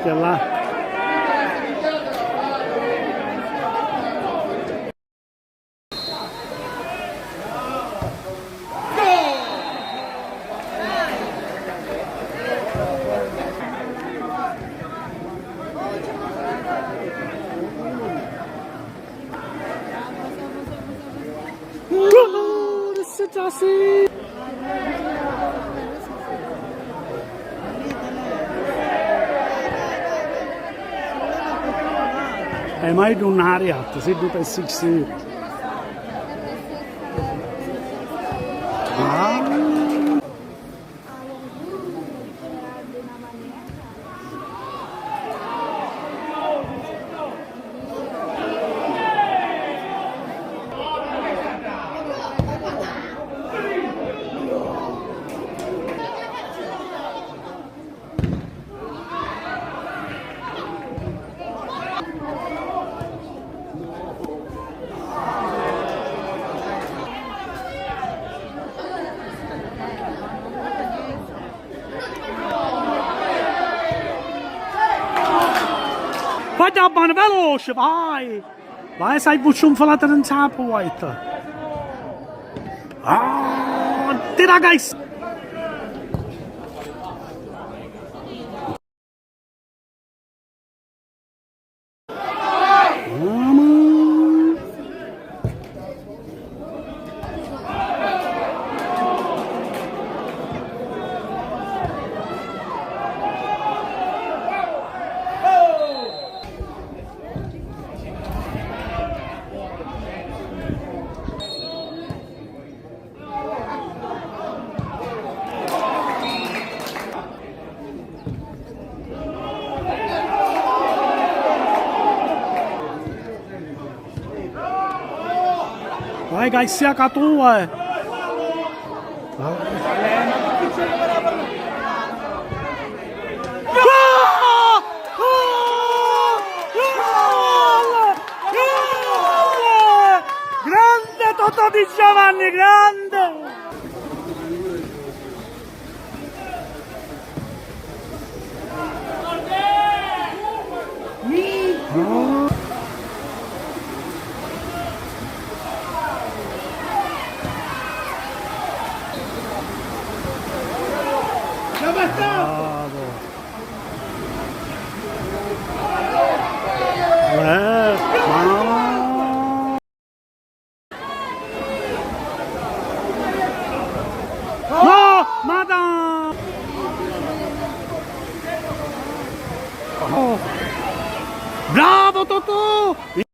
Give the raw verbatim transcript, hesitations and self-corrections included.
Minchia là. E mai tu non hai reato, sei tu per sixteen. Ah. Vai, Dabban, veloce, vai! Vai, sai, vucciu un falata non sa può. Ah, tira, guys! Vai, Gaissia, ca tu, eh! Grande Totò Di Giovanni, grande! Bravo. Eh, ma no. No, madonna! Oh. Bravo, Totò!